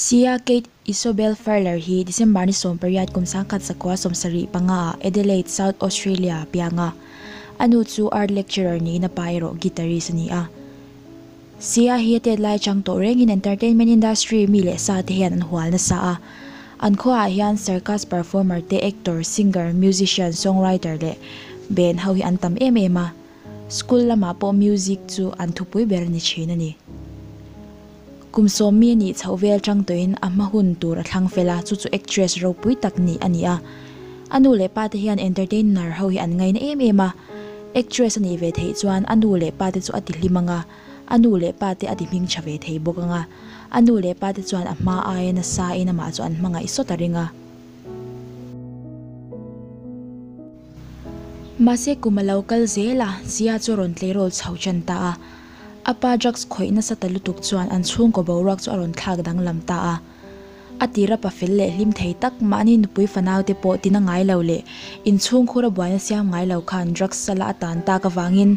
Sia Kate Isobel Furler hi December ni 18 kum 1975 ah Adelaide, South Australia a piang a. A nu chu art lecturer niin a pa erawh guitarist a ni a. Sia hi a tet lai chang tawh rengin entertainment industry mi leh sa te hian an hual nasa a. An khuaah hian circus performer te, actor, singer, musician, songwriter leh band ho hi an tam em em a. School lamah pawh music chu an thupui ber a ni thin a ni. Kum sawmmi a nih chhoh vel tang tawhin a hma hun tur a thlang fel a, chu chu actress ropui tak nih a ni a. A nu leh pa te hian entertainer ho hi an ngaina em em a, actress a nih ve theih chuan a nu leh pa te chu a ti hlim ang a, a nu leh pa te a ti hming tha ve thei bawk ang a, a nu leh pa te chuan a hma aia nasa in amah chu an hmangaih sawt a ring a. Mahse kum a lo kal zel a, Zia chu a rawn tleirawl chho tan ta a. A pa drugs khawih nasa ta lutuk chuan an chhungkaw boruak chu a rawn thlak danglam ta a. A tira pa fel leh hlim thei tak mahni nupui fanau te pawh tina ngai lo leh inchhungkhur a buaina siam ngai lo khan drugs sala a tan tak avangin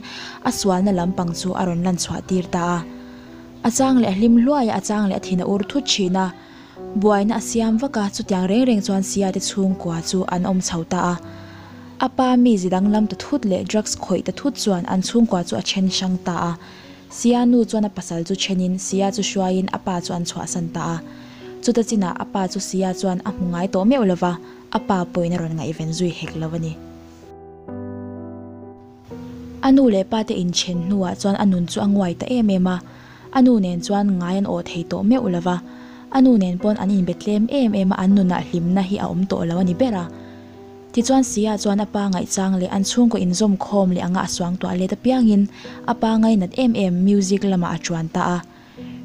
a sualna lampang chu a rawn lan chhuah tir ta a. A chang leh a hlim hluai a, a chang leh a thin a ur thut thin a. Buaina a siam vak a, chutiang reng reng chuan Sia te chhungkua chu an awm chho ta a. A pa mi zi danglam ta thut leh drugs khawih ta thut chuan an chhungkua chu a then hrang ta a. Sia nu chuan a pasal chu thenin Sia chu hruaiin a pa chu an chhuahsan ta a. Chuta chinah a pa chu Sia chuan a hmu ngai tawh meuh lova, a pa pawhin a rawn ngaihven zui hek lo a ni. A nu leh pa te inthen hnuah chuan a nun chu a nguai ta em em a, a nu nen chuan ngai an awh thei tawh meuh lova, a nu nen pawn an inbe tlem em em a, an nunah hlimna hi a awm tawh lo a ni ber a. Tichuan Sia chuan a pa ngaihchang leh an chhungkaw inzawm khawm leh anga a suangtuah let apiangin a pa ngainat em em music lamah a chuan ta a.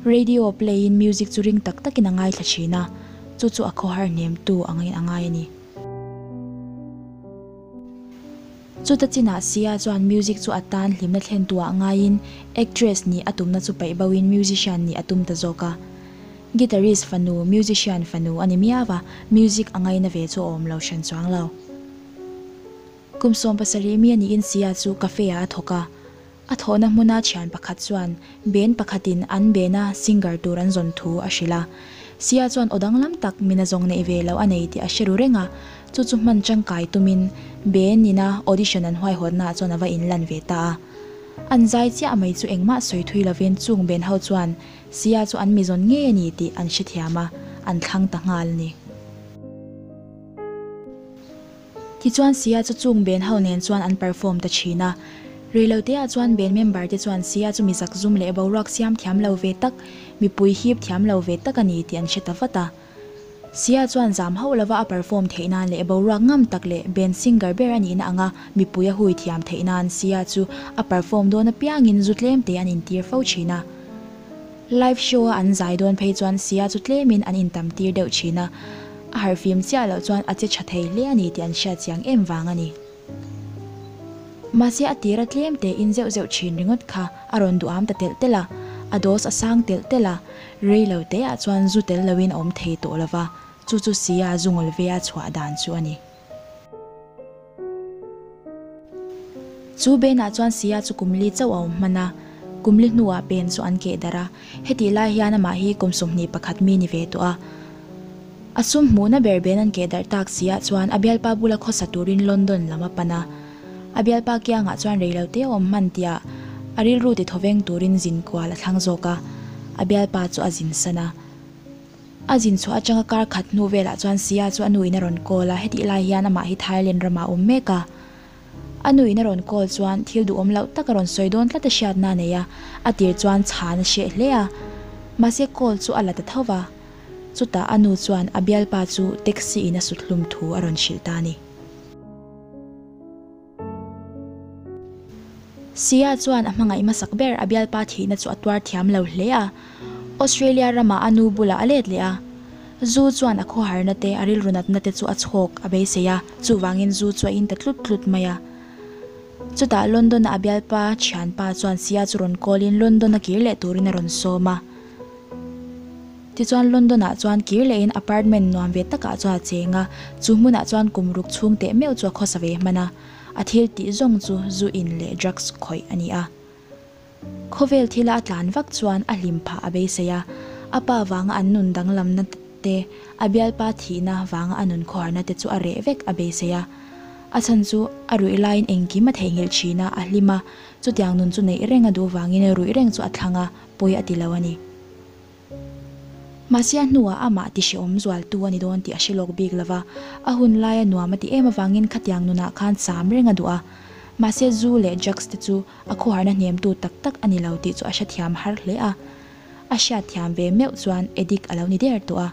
Radio play in music chu ring tak takin a ngaithla thin a, chu chu a khawhar hnemtu angin a ngai a ni. Chuta chinah Sia chuan music chu a tan hlimna thlentuah ngaiin actress nih a tumna chu paih boin musician nih a tum ta zawk a. Guitarist fanu, musician fanu a ni miau a, music a ngaina ve chu a awm lo hran chuang lo. Kum 70 mi a niin Sia chu cafe ah a thawk a. A thawhna hmuna thian pakhat chuan band pakhatin an band a singer tur an zawn thu a hrilh a. Sia chuan aw danglam tak mina zawng neih ve lo a nei tih a hre ru reng a, chu chu hman tangkai tumin band ina audition an huaihawtnaah chuan a va inlan ve ta a. An zai chiah mai chu engmah sawi thui lovin chung band ho chuan Sia chu an mi zawn ngei a ni tih an hrethiam a, an thlang ta nghal a ni. Tichuan Sia chu chung band ho nen chuan an perform ta thin a. Reiloteah chuan band member te chuan Sia chu mi zakzum leh boruak siam thiam lo ve tak, mipui hip thiam lo ve tak a ni tih an hre ta vat a. Sia chuan zam hauh lova a perform theih nan leh boruak ngam tak leh band singer ber a nihna anga mipui a hui thiam theih nan Sia chu a perform dawn apiangin zu tlem te an intir fo thin a. Live show a an zai dawn phei chuan Sia chu tlemin an intam tir deuh thin a, a harhfim chiah loh chuan a che tha thei hle a ni tih an hriat chiang em vang a ni. Mahse a tira tlem te in zeuh zeuh thin ringawt kha a rawn duham ta telh telh a, a dose a sang telh telh a, rei lo te ah chuan zu tel loin a awm thei tawh lova, chu chu Sia zu ngawl ve a chhuah dan chu a ni. Chu benah chuan Sia chu kum li chauh a awm hman a, kum li hnuah pen chu an keh darh a, hetih lai hian amah hi kum 21 mi ni ve tawh a. A sum hmuhna ber ben an keh darh tak si ah chuan a bialpa bula khawsa turin London lam a pan a. A bialpa kiangah chuan reilote a awm hman tihah a rilru ti thawveng turin zin kual a thlang zawk a, a bialpa chu a zin san a. A zin chhuah atanga kar khat hnu velah chuan Sia chu a nuin a rawn call a, hetih lai hian amah hi Thailand ramah a awm mek a. A nuin a rawn call chuan thil duhawm loh tak a rawn sawi dawn tlat a hriatna a nei a, a tir chuan chhan a hreh hle a. Mahse call chu a la ta tho va. Chutah a nu chuan a bialpa chu taxi in a sut hlum thu a rawn hrilh ta a ni. Sia chuan a hmangaih hmasak ber a bialpa thihna chu a tuar thiam lo hle a, Australia ramah a nu bulah a let leh a. Zu chuan a khawharna te, a rilru natna te chu a chhawk a beisei a, chuvangin zu chu a in ta tlut tlut mai a. Chutah London-a a bialpa thianpa chuan Sia chu rawn call in London-a kir leh turin a rawn sawm a. Tichuan London-ah chuan kir lehin apartment nuam ve takah chuan a cheng a, chu hmunah chuan kum ruk chhung teh meuh chu a khawsa ve hman a. A thil tih zawng chu zu in leh drugs khawih a ni a. Khawvel thila a tlan vak chuan a hlim phah a beisei a. A pa vanga an nun danglamna te, a bialpa thihna vanga a nun khawharna te chu a reh vek a beisei a. A chhan chu a ruih laiin engkim a theihnghilh thin a, a hlim a, chutiang nun chu neih reng a duh vangin ruih reng chu a thlang a, pawi a ti lo a ni. Mahse a hnuah amah ti hrehawm zualtu a ni dawn tih a hre lawk bik lova, a hun laia nuam a ti em avangin khatiang nunah khan cham reng a duh a. Mahse zu leh drugs te chu a khawharna hnemtu tak tak a ni lo tih chu a hrethiam har hle a. A hriatthiam ve meuh chuan addict a lo ni der tawh a.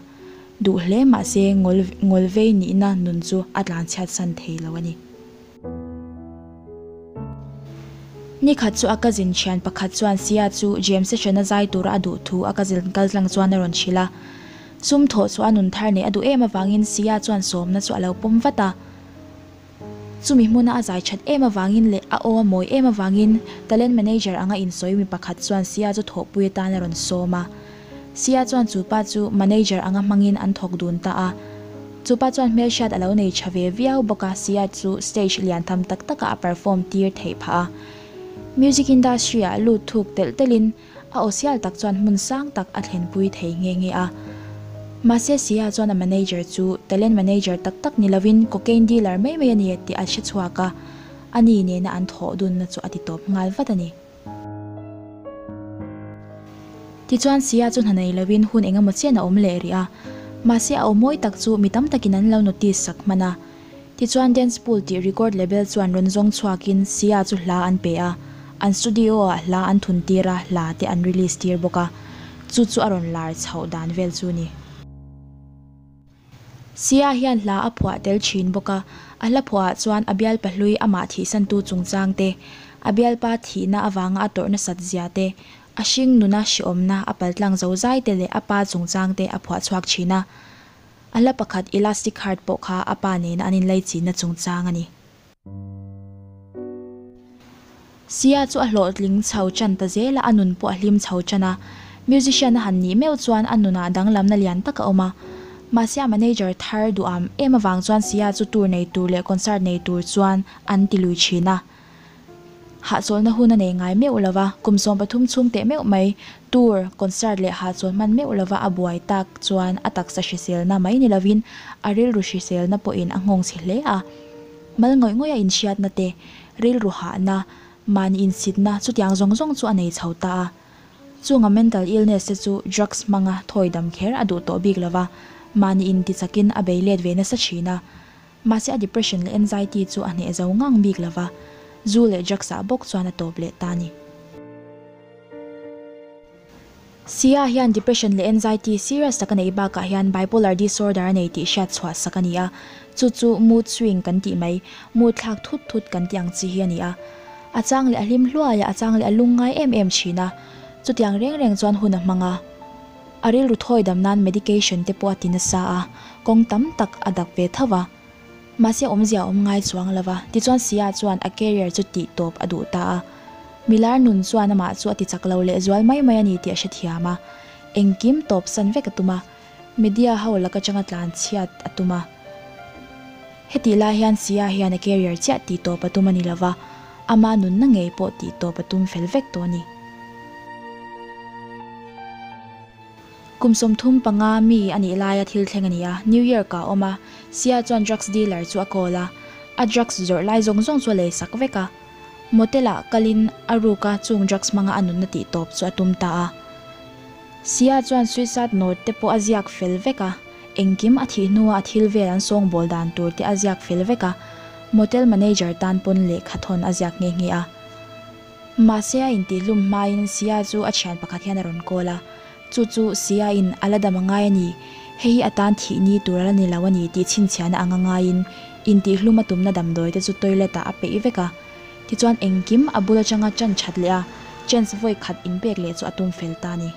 Duh hle mahse ngawl vei nihna nun chu a tlanchhiatsan thei lo a ni. Nikhat chu a cousin thian pakhat chuan Sia chu James session a zai tura a duh thu a cousin kaltlang chuan a rawn hrilh a. Sum thawh chu a nun thar neih a duh em avangin Sia chuan sawmna chu a lo pawm vat a. Chumi hmuna a zai that em avangin leh a aw a mawi em avangin talent manager anga insawi mi pakhat chuan Sia chu thawhpui atan a rawn sawm a. Sia chuan chu pa chu manager anga hmangin an thawk dun ta a. Chu pa chuan hmelhriat a lo nei tha ve viau bawk a, Sia chu stage lian tham tak takah a perform tir theih phah a. Music industry ah lut thuk telh telhin a aw sial tak chuan hmun sang tak a thlenpui thei nghe nghe a. Mahse Sia chuan a manager chu talent manager tak tak ni lovin cocaine dealer mai mai a ni tih a hre chhuak a, ani nena an thawh dunna chu a ti tawp nghal vat a ni. Tichuan Sia chu hna nei lovin hun eng emaw chian a awm leh rih a, mahse a aw mawi tak chu mi tam takin an lo notice sak hman a. Tichuan Dance Pool tih record label chuan rawn zawng chhuakin Sia chu hla an pe a, an studio ah hla an thun tir a, hla te an release tir bawk a, chu chu a rawn lar chhoh dan vel chu ni. Sia hian hla a phuah tel thin bawk a, a hla phuahah chuan a bialpa hlui amah thihsantu chungchang te, a bialpa thihna avanga a tawrh nasat zia te, a hring nuna hriawmna a paltlang zo zai te leh a pa chungchang te a phuah chhuak thin a. A hla pakhat Elastic Heart pawh kha a pa nena an inlaichinna chungchang a ni. Sia chu a hlawhtling chho tan ta zel a, a nun pawh a hlim chho tan a. Musician a han nih meuh chuan a nunah danglamna lian tak a awm a. Mahse a manager thar duham em avang chuan Sia chu tour nei tur leh concert nei tur chuan an ti lui thin a. Hahchawlhna hun a nei ngai meuh lova, kum 13 chhung teh meuh mai tour, concert leh hahchawl hman meuh lova a buai tak chuan a taksa hriselna mai ni lovin a rilru hriselna pawhin a nghawng chhe hle a. Mal ngawih ngawih a inhriatna te, rilru hahna, mahni insitna chutiang zawng zawng chu a nei chho ta a. Chunga mental illness te chu drugs hmanga thawi dam kher a duh tawh bik lova, mahni intichakin a bei let ve nasa thin a. Mahse a depression leh anxiety chu a hneh zo ngang bik lova, zu leh drugs ah bawk chuan a tawp leh ta a ni. Sia hian depression leh anxiety serious tak a neih bakah hian bipolar disorder a nei tih hriat chhuah sak a ni a, chu chu mood swing kan tih mai, mood thlak thut thut kan tih ang chi hi a ni a. A chang leh a hlim hluai a, a chang leh a lung ngai em em thin a, chutiang reng reng chuan hun a hmang a. A rilru thawi dam nan medication te pawh a ti nasa a, kawng tam tak a dak ve tho va. Mahse awmzia a awm ngai chuang lo va, tichuan Sia chuan a career chu tih tawp a duh ta a. Milar nun chuan amah chu a ti chak lo leh zual mai mai a ni tih a hrethiam a. Engkim tawp san vek a tum a, media ho lak atanga tlan chhiat a tum a. Hetih lai hian Sia hian a career chiah tih tawp a tum a ni lo va, ama nunna ngei pawh tih tawp a tum fel vek tawh a ni. Kum 35 mi a nih laia thil thleng a ni a, New York ah a awm a, Sia chuan drugs dealer chu a call a, a drugs zawrh lai zawng zawng chu a lei sak vek a. Motel ah kalin a ruk a chung drugs hmanga a nunna tih tawp chu a tum ta a. Sia chuan suicide note te pawh a ziak fel vek a, engkim a thih hnua a thil vel an sawngbawl dan tur te a ziak fel vek a, motel manager tan pawn lehkha thawn a ziak nghe nghe a. Mahse a intihhlum hmain Sia chu a thian pakhat hian a rawn call a, chu chu Sia in a la dam a ngai a ni, hei hi a tan thih ni tur a la ni lo a ni tih chhinchhiahna anga ngaiin intihhlum a tumna damdawi te chu toilet ah a peih vek a. Tichuan engkim a bul atanga chan that leh a chance vawi khat inpek leh chu a tum fel ta a ni.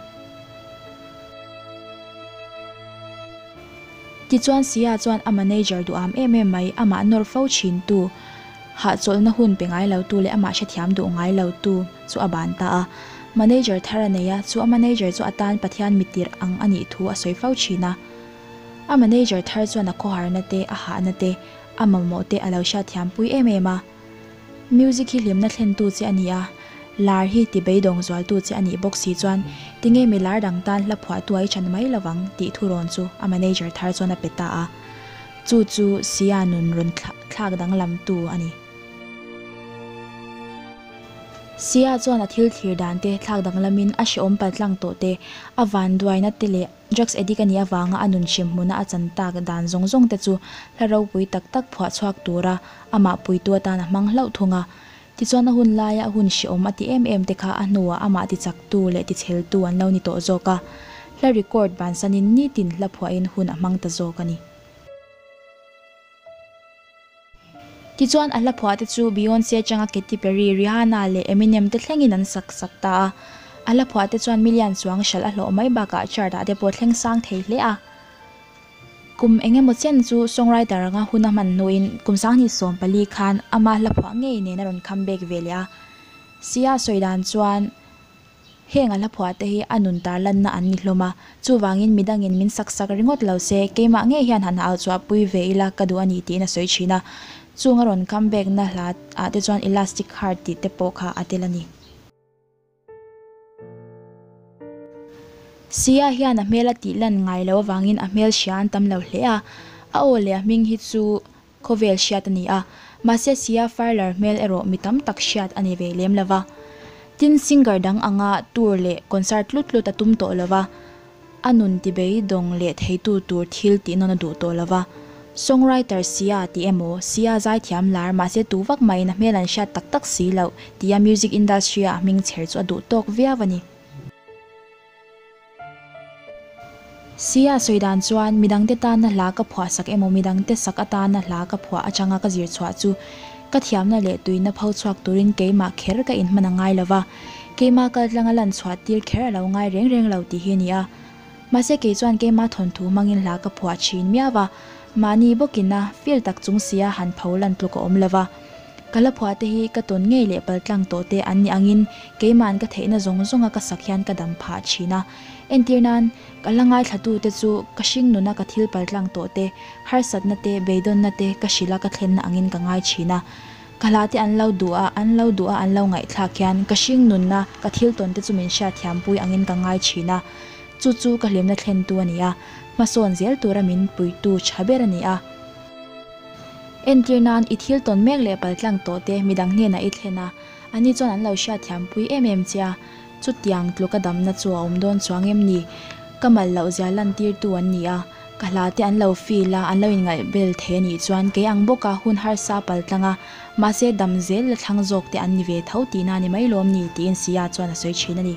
Tichuan Sia chuan a manager duham em em mai amah nawr fo thin tu, Hahchawlhna hun pe ngai lotu leh amah hrethiam duh ngai lotu chu a ban ta a. Manager thar a nei a, chu a manager chu a tan Pathian mitirh ang a nih thu a sawi fo thin a. A manager thar chuan a khawharna te, a hahna te, a mamawh te a lo hriatthiam pui em em a. Music hi hlimna thlentu che a ni a, Lar hi ti beidawng zualtu che a nih bawk si chuan tinge mi lar dang tan hla phuahtu a i chan mai lovang tih thurawn chu a manager thar chuan a pe ta a. Chu chu Sia nun rawn thlak danglamtu a ni. Sia chuan a thil thlir dan te thlak danglamin a hrehawm paltlang tawh te, a vanduaina te leh drugs addict a nih avanga a nun hrem hmuna a chan tak dan zawng zawng te chu hla ropui tak tak phuah chhuak tura amah puitu atan a hmang hlauh thung a. Tichuan a hun laia a hun hrehawm a ti em em te kha a hnuah amah tichaktu leh ticheltu an lo ni tawh zawk a, hla record bansanin nitin hla phuahin hun a hmang ta zawk a ni. Tichuan a hla phuah te chu Beyonce atanga Katy Perry, Rihanna leh Eminem te thlengin an sak sak ta a. A hla phuah te chuan million chuang hralh a hlawh mai bakah chart ah te pawh thleng sang thei hle a. Kum eng emaw chen chu songwriter anga hun a hman hnuin kum 2014 khan ama hla phuah ngei nen a rawn comeback ve leh a. Sia sawi dan chuan Heng a hla phuah te hi a nun tarlanna an ni hlawm a, chuvangin midangin min sak sak ringawt lo se, keimah ngei hian han au chhuah pui ve ila ka duh a ni tiin a sawi thin a. Chung a rawn come back na hla ah te chuan Elastic Heart tih te pawh kha a tel a ni. Sia hian a hmel a tih lan ngai lo avangin a hmel hria an tam lo hle a, a aw leh a hming hi chu Khawvel hriat a ni a, mahse Sia Farler hmel erawh mi tam tak hriat a ni ve lem lo va. Tin, singer dang anga tour leh concert tlut tlut a tum tawh lo va, a nun tibeidawng leh theitu tur thil tih nawn a duh tawh lo va. Songwriter Sia tih emaw, Sia zaithiam lar mahse tu vak maiin a hmel an hriat tak tak si loh tia music industry-a a hming chher chu a duh tawk viau a ni. Sia sawi dan chuan midangte tana hla ka phuah sak emaw midangte sak atana hla ka phuah atanga ka zir chhuah chu ka thiamna leh tuina pho chhuak turin keimah kher ka inhman a ngai lova, keimah kaltlanga lan chhuah tir kher a lo ngai reng reng lo tih hi a ni a. Mahse kei chuan keimah thawnthu hmangin hla ka phuah thin miau a, mahni bawkina feel tak chung sia han pho lan tluk a awm lova. Ka hla phuah te hi ka tawn ngei leh paltlang tawh te an nih angin keima'n ka theihna zawng zawnga ka sak hian ka dam phah thin a. Entir nan, ka hla ngaithlatu te chu ka hring nuna ka thil paltlang tawh te, harsatna te, beidawnna te ka hrilha ka thlenna angin ka ngai thin a. Ka hla te an lo duh a, an lo duh a an lo ngaihthlak hian ka hring nunna ka thil tawn te chu min hriatthiam pui angin ka ngai thin a. Chu chu ka hlimna thlentu a ni a, hmasawn zel tura min puitu tha ber a ni a. Entir nan, i thil tawn mek leh paltlang tawh te midang hnenah i thlen a, ani chuan an lo hriatthiam pui em em che a, chutiang tluka damna chu a awm dawn chuang em ni? Ka mal loh zia lantirtu an ni a, ka hla te an lo feel a, an lo inngaih bel thei a nih chuan kei ang bawka hun harsa paltlang a, mahse dam zel la thlang zawk te an ni ve tho tihna a ni mai lawm ni? tiin Sia chuan a sawi thin a ni.